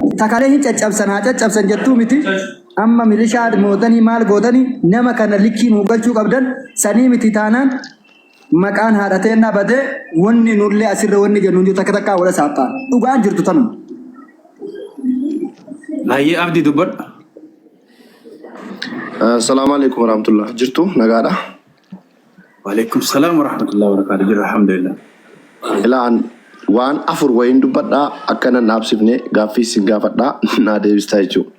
Takalee hin caccabsan haa caccabsan jettuu miti. Amma milishaa mootanii maal gootanii nama kana likkii nuu galchuu qabdan sanii miti taanaan maqaan haadha teennaa badee wanni nullee asirra wanni jennu hin jiru takka takkaa wala saaphaan. Dhugaan jirtu tanuma. Hayyee Abdi dubbadhu. Assalaamu alaikum warahmatullah. Jirtu nagaadha. Waalaikum salaam warahmatullahi wabarakatuh. Jirra alhamdulillah. Ilaan waan afur wayiin dubbadhaa akka nan dhaabsifne gaaffii isin gaafadhaa naa deebistaa jechuudha.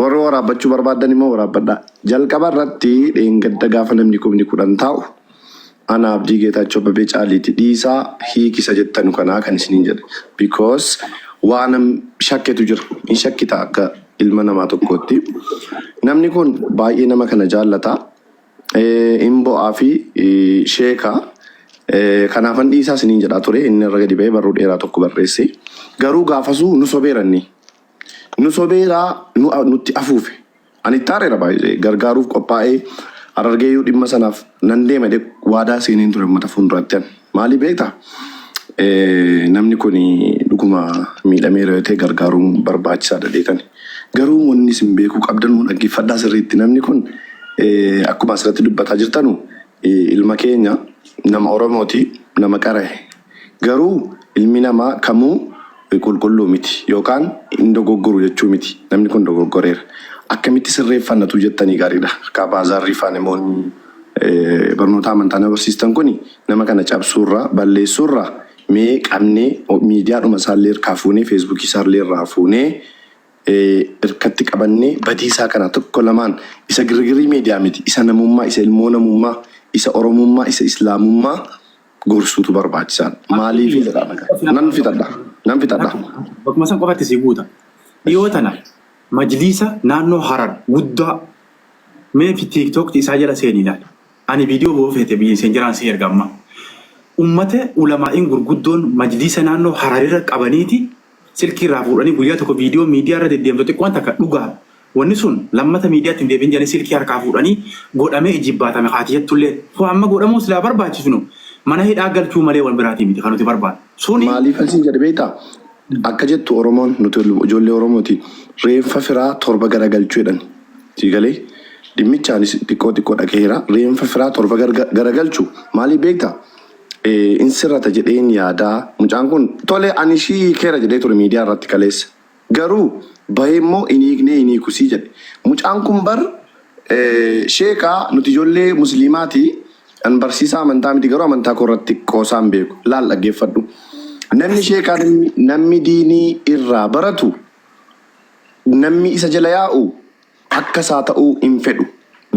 Warri waraabbachuu barbaadan immoo waraabbadhaa. Jalqaba irratti dheengadda gaafa namni 10,000 taa'u ana Abdii Geetaachoo Abbabee Caaliiti dhiisaa hiikisa jettanu kanaa kan isiniin jedhe. Because waan shakketu jira. Hin shakkita akka ilma namaa tokkootti. Namni kun baay'ee nama kana jaallata. Hin bo'aa fi sheeka. Kanaafan dhiisaa isiniin jedhaa ture. Inni irra gadi ba'ee barruu dheeraa tokko barreesse. Garuu gaafasuu nu sobeera inni. Nu sobeera nutti afuufe. Ani itti aareera baay'ee gargaaruuf qophaa'ee Harargeeyyuu dhimma sanaaf nan deema jedhee waadaa seeneen ture uummata fuulduratti an. Maali beektaa? Namni kun dhuguma miidhameera yoo ta'e gargaaruun barbaachisaadha jedheetani. Garuu wanni isin beekuu qabdan dhaggeeffadhaa sirriitti namni kun akkuma asirratti dubbataa jirtanu ilma keenya nama Oromooti nama qarahe. Garuu ilmi namaa kamuu qulqulluu miti yookaan hin dogoggoru jechuu miti. Namni kun dogoggoreera. Akkamitti sirreeffannatu jettanii gaariidha. Akka baazaarrii faa namoonni barnoota amantaa nama barsiistan kuni nama kana cabsuurraa balleessuurraa mee qabnee miidiyaadhuma isaallee irkaa fuunee feesbuukii isaallee irraa fuunee irkatti qabannee badii isaa kana tokko lamaan isa girgirii miidiyaa miti isa namummaa isa ilmoo namummaa isa oromummaa isa islaamummaa gorsuutu barbaachisaadha. Maaliif jedhaa nagaa. Nan fixadha. Nan fixadha. Bakkuma san qofatti si guuta. Dhiyoo tana majliisa naannoo Harar guddaa mee fi TikTok isaa jala seeni ilaali. Ani viidiyoo boo feete biyya isin jiraan si erga amma. Ummata ulamaa'iin gurguddoon majliisa naannoo Hararirra qabaniiti silkii irraa fuudhanii guyyaa tokko viidiyoo miidiyaa irra deddeemtu xiqqoon takka dhugaa. Wanni sun lammata miidiyaatti hin deebiin jedhanii silkii harkaa fuudhanii godhamee ijibbaatame kaatiyattullee. Kun amma godhamuu silaa barbaachisnu mana hidhaa galchuu malee wan biraatii miti kan nuti barbaannu. Suni Maaliif asiin jedhe beektaa? Akka jettu Oromoon nuti ijoollee Oromooti reenfa firaa torba garagalchuu jedhan. Sii galee dhimmicha anis xiqqoo xiqqoo dhagaheera. Reenfa firaa torba garagalchu maaliif beektaa? In sirrata jedheen yaadaa. Mucaan kun tole ani ishii hiikeera jedhee ture miidiyaa irratti kaleessa. Garuu bahee immoo hin hiiknee hin hiikusii jedhe. Mucaan kun bar sheeka nuti ijoollee musliimaati. An barsiisaa amantaa miti garuu amantaa koo irratti qoosaa hin beeku. Laal dhaggeeffadhu. Namni sheekaa namni diinii irraa baratu namni isa jala yaa'u akka isaa ta'uu hin fedhu.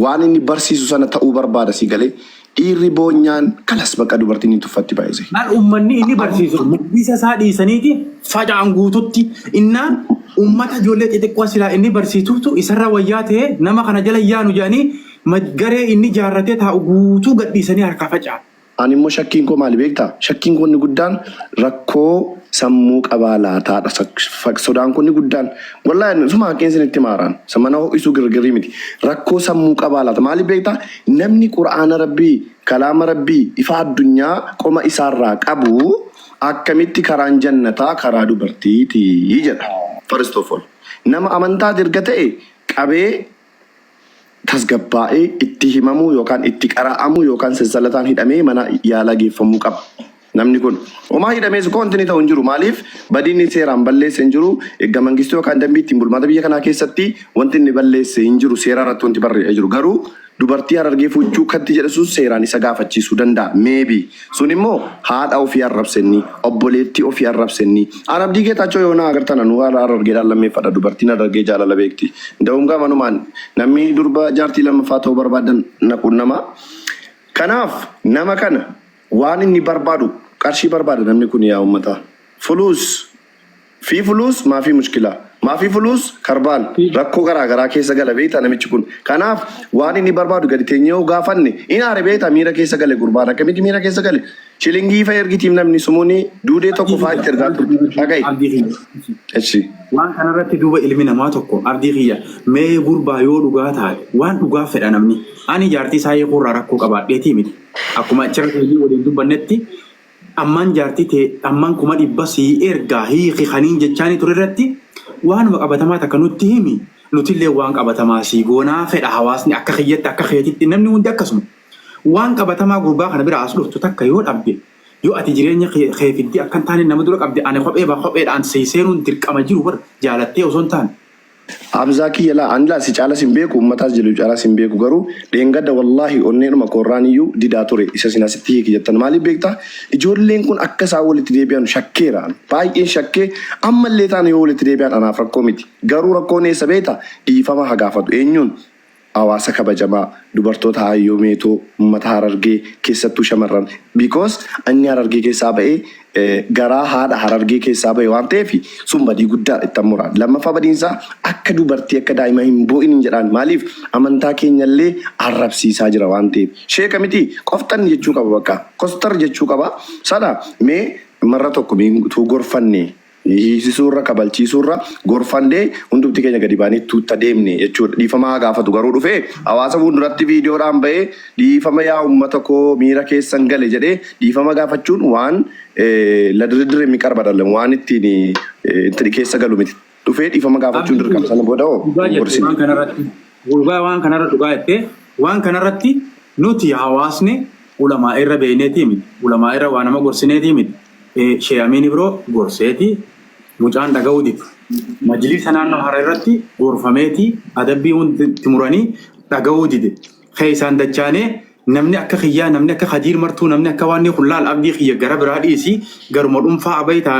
Waan inni barsiisu sana ta'uu barbaada sii galee. Dhiirri boonyaan kalas bakka dubartiin ni tuffatti baay'ise. Maal uummanni inni barsiisu majlisa isaa dhiisaniiti faca'an guututti innaan uummata ijoollee xixiqqoo silaa inni barsiisutu isarra wayyaa ta'e nama kana jala yaanu jedhanii garee inni jaarratee taa'u guutuu gadhiisanii harkaa faca'an. Ani immoo shakkiin koo maali beektaa? Shakkiin koo inni guddaan rakkoo sammuu qabaa laataadha. Sodaan koo inni guddaan. Wallaahi suma haqqeen isinitti maaraan. Isa mana ho'isuu girgirii miti. Rakkoo sammuu qabaa laata. Maaliif beektaa? Namni Qur'aana Rabbii, kalaama Rabbii, ifa addunyaa qoma isaarraa qabu akkamitti karaan jannataa karaa dubartiiti jedha. First of all. Nama amantaa erga ta'e qabee tasgabbaa'ee itti himamuu yookaan itti qara'amuu yookaan sansalataan hidhamee mana yaalaa geeffamuu qaba. Namni kun homaa hidhamees koo wanti inni ta'u hin jiru. Maaliif badii inni seeraan balleesse hin jiru. Eegga mangistuu yookaan dambii ittiin bulmaata biyya kanaa keessatti wanti inni balleesse hin jiru. Seera irratti wanti barreeffamee jiru. Garuu dubartii Harargee fuuchuu katti jedhe sun seeraan isa gaafachiisuu danda'a. Maybe. Sun immoo haadha ofii arrabsenni, obboleettii ofii arrabsenni. An Abdii Geetaachoo yoo na agartan anuu haadha Harargeedhaan lammeeffadha. Dubartiin Harargee jaalala beekti. Da'uun gamanumaan namni durba jaartii lammaffaa ta'uu barbaadan na quunnamaa. Kanaaf nama kana waan inni barbaadu qarshii barbaada namni kun yaa uummataa. Fuluus Fii fuluus maafii mushkilaa. Maafii fuluus karbaan rakkoo garaa garaa keessa gala beektaa namichi kun. Kanaaf waan inni barbaadu gadi teenyee yoo gaafanne in aare beektaa miira keessa gale gurbaan akkamitti miira keessa gale. Shilingii fa ergitiif namni sumuunii duudee tokko faa itti ergaa ture. Dhaga'i. Abdii kiyya. Eshi. Waan kanarratti duuba ilmi namaa tokko abdii kiyya mee gurbaa yoo dhugaa taate waan dhugaa fedha namni. Ani jaartii isaa hiikuurraa rakkoo qabaadheetii miti. Akkuma achirra teenyee waliin dubbannetti ammaan jaartii tee ammaan 100,000 sii ergaa hiiki kaniin jechaanii ture irratti. Waanuma qabatamaa takka nutti himi nutillee waan qabatamaa sii goonaa fedha hawaasni akka kiyyatti akka keetitti namni hundi akkasuma. Waan qabatamaa gurbaa kana bira as dhuftu takka yoo dhabde yoo ati jireenya kee fiddee akka hin taane nama dura qabde ani kophee ba kopheedhaan sii seenuun dirqama jiru bar jaalattee osoo hin taane. Hamzaa kiyya laa ani laa si caalas hin beeku ummataas jedhu caalaas hin beeku garuu dheengadda wallaahi onneedhuma koorraan iyyuu didaa ture isa isin asitti hiiki jettan maaliif beektaa ijoolleen kun akka isaan walitti deebi'an shakkeera an baay'een shakkee ammallee taana yoo walitti deebi'an anaaf rakkoo miti garuu rakkoon eessa beekta dhiifama haa gaafatu eenyuun Hawaasa kabajamaa, dubartoota Aayyoo Meetoo, ummata Harargee, keessattuu shamarran. Because anni Harargee keessaa ba'ee garaa haadha Harargee keessaa ba'e waan ta'eef sun badii guddaadha ittan mura. Lammaffaa badiin isaa akka dubartii akka daa'imaa hin boo'in hin jedhaan. Maaliif amantaa keenyallee arrabsiisaa jira waan ta'eef. Sheeka miti qofxanni jechuu qaba bakka. Kostar jechuu qaba. Sana mee marra tokko mee utuu gorfannee. Hiisisuurra, kabalchiisuurra gorfannee hundumti keenya gadi baanee tuutta deemne jechuudha. Dhiifama haa gaafatu garuu dhufee hawaasa fuulduratti viidiyoodhaan bahee dhiifama yaa uummata koo miira keessan gale jedhee dhiifama gaafachuun waan la diriddiri የሚቀርብ አይደለም waan ittiin itti keessa galu miti. Dhufee dhiifama gaafachuun Abdii dirqama sana booda hoo dhugaa hin jette gorsine. waan kanarratti. Dhugaa waan kanarra dhugaa jette waan kanarratti nuti hawaasni ulamaa irra beeyneetii miti. Ulamaa irra waa nama gorsineetii miti. Sheh Amiin Ibroo gorseeti mucaan dhaga'uu dide. Majliisa naannoo Harar irratti gorfameeti adabbii hundi itti muranii dhaga'uu dide. Keeysaan dachaanee namni akka kiyyaa namni akka Kadiir Martuu namni akka waanni kun laal abdii kiyya gara biraa dhiisi garuma dhunfaa abayta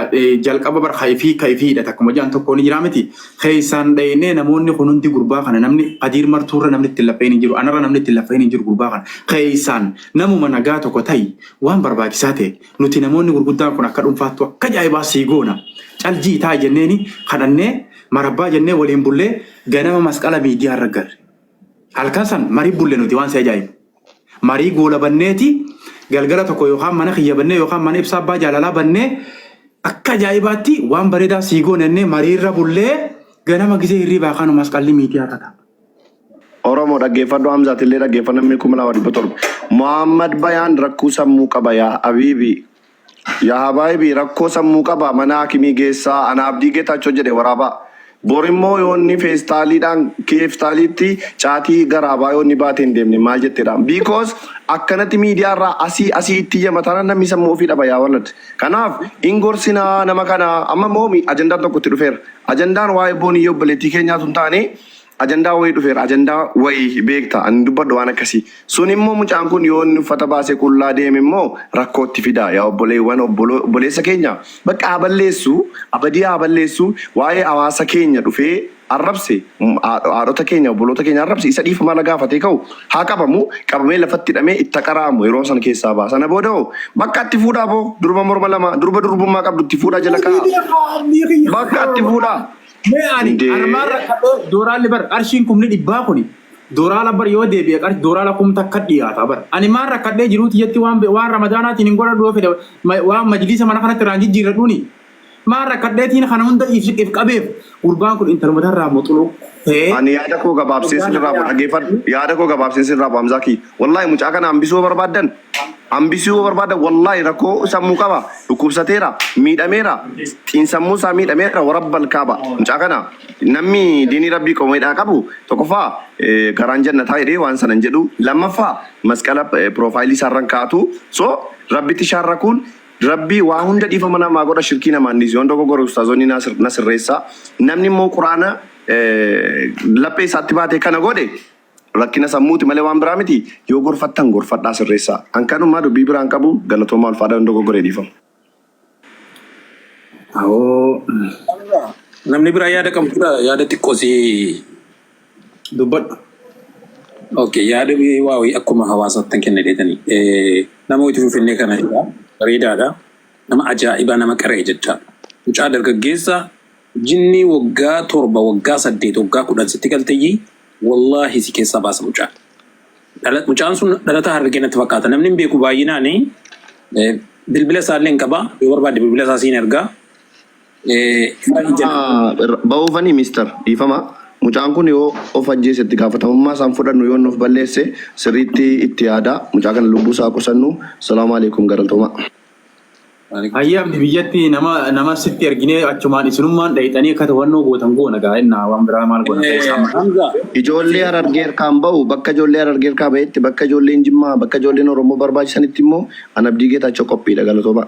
jalqaba bar ka ifii ka ifiidha takkuma jedhan tokko ni jiraa miti. Keeysaan dhaynee namoonni kun hundi gurbaa kana namni Kadiir Martuurra namni itti hin lapha'in hin jiru anarra namni itti hin lapha'in hin jiru gurbaa kana. Keeysaan namuma nagaa tokko ta'i waan barbaachisaa ta'e Nuti namoonni gurguddaan kun akka dhunfaattuu akka ajaa'ibaa sii goona. Caljii taa'i jenneeni kadhannee marabbaa jennee waliin bullee ganama masqala miidiyaa irra garre. Halkan san marii bulle nuti waan si ajaa'ibu. Marii goolabanneeti galgala tokko yookaan mana kiyya bannee yookaan mana ibsaa abbaa jaalalaa bannee akka ajaa'ibaatti waan bareedaa sii goona jennee mariirra bullee ganama gisee hirriibaa kaanu masqalli miidiyaa irra ta'a. Oromo dhaggeeffadhu Hamza atillee dhaggeeffadhu namni 2700. Muhammad Bayaan rakkuu sammuu qaba yaa habiibi. Yaa habaayibi rakkoo sammuu qaba mana hakimii geessaa ana Abdii Geetaachoo jedhe waraabaa. Bor immoo yoo inni feestaaliidhaan keeftaaliitti caatii garaabaa yoo inni baatee hin deemne maal jetteedha. Because akkanatti miidiyaa irraa asii asii itti iyyama taanaan namni sammuu ofii dhaba yaa walad. Kanaaf hin gorsinaa nama kana amma immoo ajandaan tokko itti dhufeera. Ajandaan waa'ee booniyyee obboleettii keenyaatu hin taane Ajandaa wayii dhufeera. Ajandaa wayii beekta. Ani hin dubbadhu waan akkasii. Sun immoo mucaan kun yoo inni uffata baasee qullaa deeme immoo rakkoo itti fida. Yaa obboleewwan obboleessa keenya bakka haa balleessu, abadii haa balleessu, waa'ee hawaasa keenya dhufee arrabse, haadhota keenya, obboloota keenya arrabse, isa dhiifama ala gaafatee ka'u haa qabamu, qabamee lafatti hidhamee itti haa qara'amu yeroo sana keessaa ba'a. Sana booda hoo bakka itti fuudhaa boo durba morma lama, durba durbummaa qabdu itti fuudhaa jala kaa'aa. Bakka itti fuudhaa. Mee ani Indee. armaan rakkadhee dooraalli bar qarshiin kumni dhibbaa kuni dooraala bar yoo deebi'e qarshi dooraala kum takka dhiyaata bar. Ani maan rakkadhee jiruu tiyyatti waan waan ramadaanaatiin hin godhadhu yoo fedhe waan majliisa mana kanatti irraan jijjiirradhuuni. Maan rakkadheetiin kana hunda if qabeef gurbaan kun intaluma tarraa muxuluu ta'ee Ani yaada koo gabaabsee gurbaan sirraa bu'a dhaggeeffadhu. Yaada koo gabaabsee sirraa bu'a Hamzaa kiyya. Wallaahi mucaa kana hambisuu yoo barbaaddan hambisuu yoo barbaaddan wallaahi rakkoo sammuu qaba dhukkubsateera miidhameera xiinsammuu isaa miidhameera warabbal kaaba mucaa kana namni diinii rabbii qomeedhaa qabu tokkoffaa eh, garaan jannataa jedhee waan sana hin jedhu lammaffaa masqala eh, piroofaayilii isaarran kaa'atu so rabbitti shaarrakuun Rabbii waa hunda dhiifama namaa godha shirkii namaan dhiisu yoon dogoggore ustaazonni na sir- na sirreessaa namni immoo quraana eh, laphee isaatti baatee kana godhe Rakkina sammuuti malee waan biraa miti yoo gorfattan gorfadhaa sirreessaa. An kanumaa dubbii biraa hin qabu galatoomaa ulfaadhaa yoon dogoggore dhiifama. Awoo Namni biraa yaada qabu jira yaada xiqqoo si dubbadhu. Okay, yaada waa wayii akkuma hawaasaatti kenna deetanii. Nama wayii Finfinnee kana jira. Bareedaadha. Nama ajaa'ibaa nama qara'e jechaadha. Mucaa dargaggeessa Jinnii waggaa 7 waggaa 8 waggaa 10 sitti galteyyii wallaahi si keessaa baasa mucaan. Dhala, mucaan sun dhalataa Harargee natti fakkaata. Namni hin beeku baay'inaani bilbila isaallee hin qaba. Yoo barbaadde bilbila isaa siin ergaa. Fira ija Ba'uufanii mister dhiifama. Mucaan kun yoo of ajjeese itti gaafatamummaa isaan fudhannu yoo inni of balleesse sirriitti itti yaada. Mucaa kana lubbuu isaa qusannu. Salaamu alaikum galatoomaa. Hayya abdi biyyatti nama nama sitti erginee achumaan isinummaan dhayxanii akka to'annoo gootan goona gaa innaa waan biraa maal goona keessaa maal. Hamza. Ijoollee Harargee harkaan ba'u bakka ijoollee Harargee harkaa ba'etti bakka ijoolleen Jimmaa bakka ijoolleen Oromoo barbaachisanitti immoo an Abdii Geetaachoo qophiidha galatooma.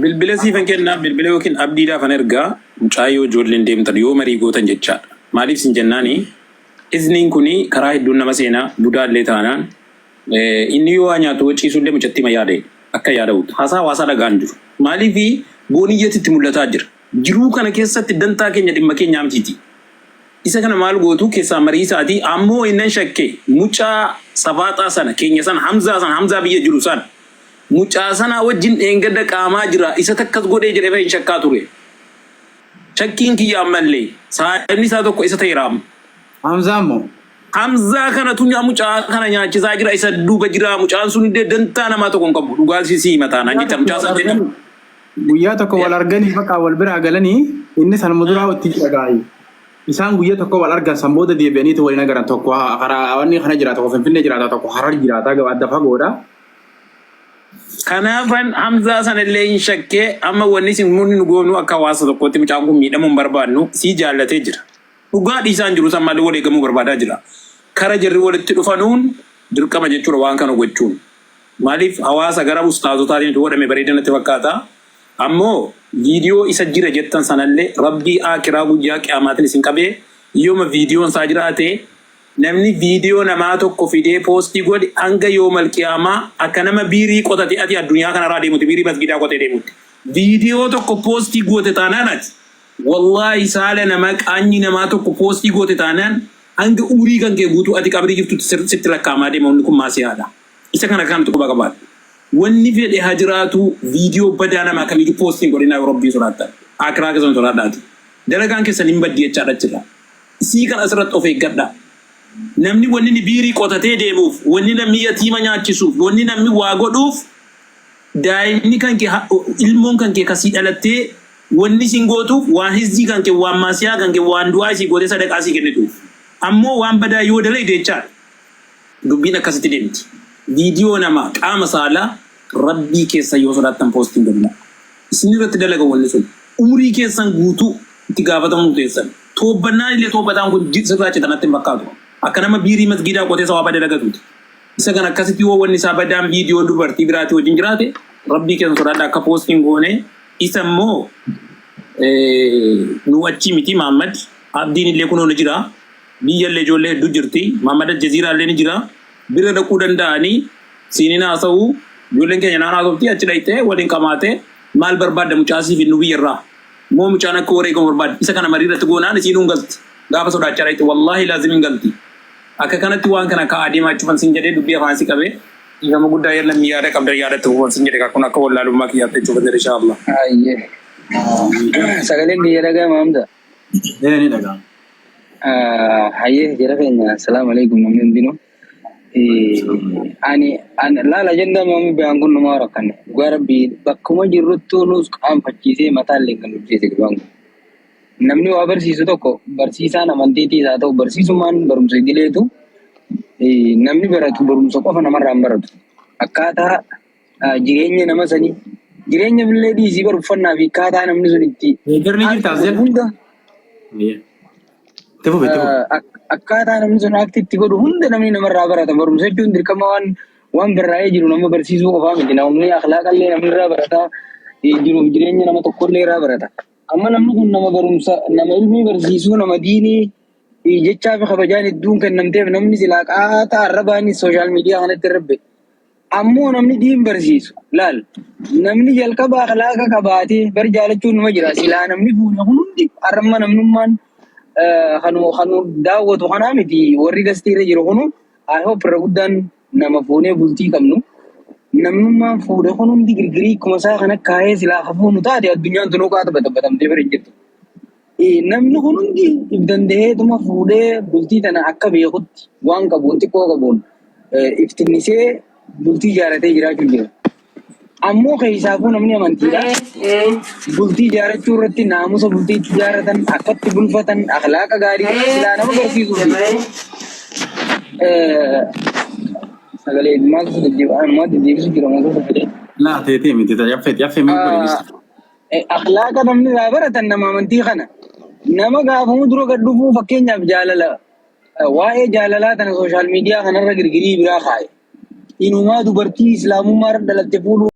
Bilbila siifan kennaa bilbila yookiin abdiidhaafan ergaa mucaa yoo ijoolleen deemtan yoo marii gootan jechaadha. Maaliif sin jennaani izniin kuni karaa hedduun nama seenaa budaallee taanaan inni yoo waa nyaatu yoo ciisullee mucattii ma yaada akka yaada'utti haasaa hawaasaa dhagaan jiru. Maaliif booniyyatti itti mul'ataa jira. Jiruu kana keessatti dantaa keenya dhimma keenyaa mitiiti. Isa kana maal gootu keessaa marii isaatii ammoo innan shakke mucaa safaaxaa sana keenya sana Hamzaa sana Hamzaa biyya jiru sana mucaa sanaa wajjin dheengadda qaamaa jira isa takkas godhee jedhee fa hin shakkaa ture. Shakkiin kiyya ammallee saahibni isaa tokko isa ta'eera amma. Hamzaa immoo. Hamzaa kanatu mucaa kana nyaachisaa jira isa duuba jira mucaan sun illee dantaa namaa tokko hin qabu dhugaa si si himataan Guyyaa jecha tokko mucaa wal san jecha. arganii guyyaa tokko wal arganii bakka wal biraa galanii inni sanuma duraa itti jira gaayi. Isaan guyyaa tokko wal argan san booda deebi'aniitu waliin agaran tokko karaa wanni kana jiraata tokko Finfinnee jiraata tokko Harar jiraata adda fagoodha. Kanaafan Hamzaa sana illee hin shakkee amma wanni isin murni nu goonu akka hawaasa tokkootti mucaan kun miidhamuu hin barbaannu sii jaallatee jira. Dhugaa dhiisaan jiru san malee wal eegamuu barbaadaa jira. Kara jarri walitti dhufanuun dirqama jechuudha waan kana gochuun. Maaliif hawaasa gara ustaazotaatiin utuu godhame bareeda natti fakkaata. Ammoo viidiyoo isa jira jettan sanallee rabbii aakiraa guyyaa qiyaamaatiin isin qabee yooma viidiyoon isaa jiraate Namni video namaa tokko fidee posti godhe hanga yoomal qiyaamaa akka nama biirii qotate ati addunyaa kanarraa deemuti biirii masgidaa qotee deemutti video tokko posti goote taanaan ati wallahi saala namaa qaanyi namaa tokko posti goote taanaan hanga umrii kan kee guutuu ati qabrii jirtutti sitti lakkaa'amaa deema wanni kun maasiyaadha isa kana kanatti quba qabaadhu wanni fedhe haa jiraatu video badaa namaa kamiyyuu posti hin godhinaa yoo rabbiin sodaattan aakiraa keessan sodaadhaati dalagaan keessan hin baddi jechaadha achirraa Isii kana asirratti of eeggadhaa. Namni wanni inni biirii qotatee deemuuf, wanni namni yatiima nyaachisuuf, wanni namni waa godhuuf daa'imni kan kee ilmoon kan kee kasii dhalattee wanni isin gootuuf waan hizjii kan kee waan maasiyaa kan kee waan du'aa isii gootee sadaqaa isii kennituuf. Ammoo waan badaa yoo dalayde jechaadha. Dubbiin akkasitti deemti. Viidiyoo namaa qaama saalaa Rabbii keessan yoo sodaattan post hin godhinaa. Isin irratti dalaga wanni sun. Umrii keessan guutuu itti gaafatamuu teessan. Toobbannaan illee toobbataan kun sirraa cita natti hin fakkaatu. Akka nama biirii masgiidaa qotee sawaaba dalagatuuti. Isa kana akkasitti yoo wanni isaa badaan viidiyoo dubartii biraatii wajjin jiraate Rabbii keessan sodaadhaa akka post hin goone. Isa immoo nuu achii miti Mahaammad Abdiin illee kunoo ni jira. Biyya illee ijoollee hedduu jirti. Mahaammad Aljaziiraa illee ni jira. Bira dhaquu danda'anii siin hin haasa'u. Ijoolleen keenya naan haasofti achi dhayxee waliin qamaatee maal barbaadda mucaa sii fidnu biyya irraa. Moo mucaan akka wareegamu barbaadda. Isa kana marii irratti goonaan isiinuu hin galti. Gaafa sodaachaa dhayxe wallaahi laazim hin galti. Akka kanatti waan kana ka'aa deemaa jechuufan sin jedhee dubbii afaan si qabee. Dhiifama guddaa yalla mi yaada qabdan yaada itti fufan sin jedhe kun akka wallaalummaa kiyyaatti jechuufan jedhe inshaa Allah. Hayyee. Sagaleen kiyya dhaga'ama Hamza. Ee ni dhaga'ama. Hayyee jara keenya assalaamu alaikum namni hundinuu. Ani ani laala ajandaa maamii bayaan kun numaa rakkanne dhugaa rabbii bakkuma jirruttuu nus qaanfachiisee mataa illee kan hojjeese gurbaan kun. Namni waa barsiisu tokko barsiisaan amantiitiis haa ta'u barsiisummaan barumsa idileetu namni baratu barumsa qofa namarraa hin baratu. Akkaataa jireenya nama sanii jireenya billee dhiisii bar uffannaa fi akkaataa namni sun itti Deeggarni jirta as godhu jala? hunda Itti fufi itti fufi. Akkaataa namni sun akti itti godhu hunda namni namarraa barata. Barumsa jechuun dirqama waan waan barraa'ee jiru nama barsiisuu qofaa miti. Namni akhlaaqallee namni irraa barata. Jiruuf jireenya nama tokkollee irraa barata. Amma namni kun nama barumsa nama ilmii barsiisuu nama diinii jechaa fi kabajaan hedduun kennamteef namni silaa qaataa arrabaanis sooshaal miidiyaa kanatti rabbe. Ammoo namni diin barsiisu laal namni jalqaba akhlaaqa qabaatee bar jaalachuun numa jira silaa namni fuune kun hundi arramma namnummaan kanu kanu daawwatu kanaa miti warri gastii irra jiru kunu I hope irra guddaan nama fuunee bultii qabnu namnummaan fuudhe kun hundi girgirii akkuma isaa kana kaayee silaa ka fuunu taate addunyaan tunuu qaata baxabatamtee bira hin jirtu. Namni kun hundi if danda'eetuma fuudhee bultii tana akka beekutti waan qabuun xiqqoo qabuun if tinnisee bultii ijaaratee jiraachuu jira. Ammoo keessaafuu namni amantiidha. Bultii ijaarachuu irratti naamusa bultii itti ijaaratan, akkatti bulfatan, akhlaaqa gaarii silaa nama barsiisuu fi sagalee maaltu deddeebi'a? Maal deddeebisu jira maaltu sagalee? Laa teetee miti caffee caffee mee godhi mista. Akhlaaqa namni irraa baratan nama amantii kana. Nama gaafamuu dura gad dhufuu fakkeenyaaf jaalala waa'ee jaalalaa tana sooshaal miidiyaa kanarra girgirii biraa kaa'e. Inumaa dubartii islaamummaa irra dhalatte fuudhuu.